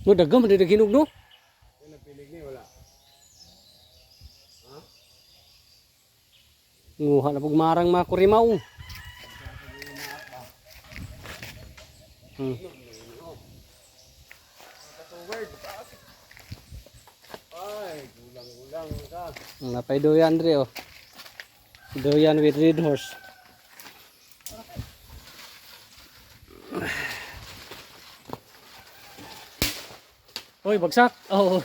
No, dagam man dito hinog, no? Yan ang pilig ni wala. Nguha na pugmarang mga kurimaw. Katuward. Ay, gulang-gulang ka. Napay duyan dre oh. Duyan with red horse. Hoy, bagsak. Oh. Ay,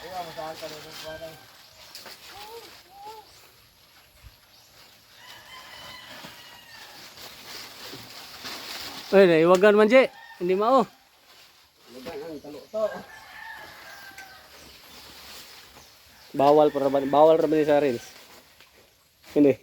masahan ka na ng parang. Oy, naiwagan man je. Hindi mao. Laban ang talo to. Bawal para ba bawal ra ba ni sa reels? Hindi.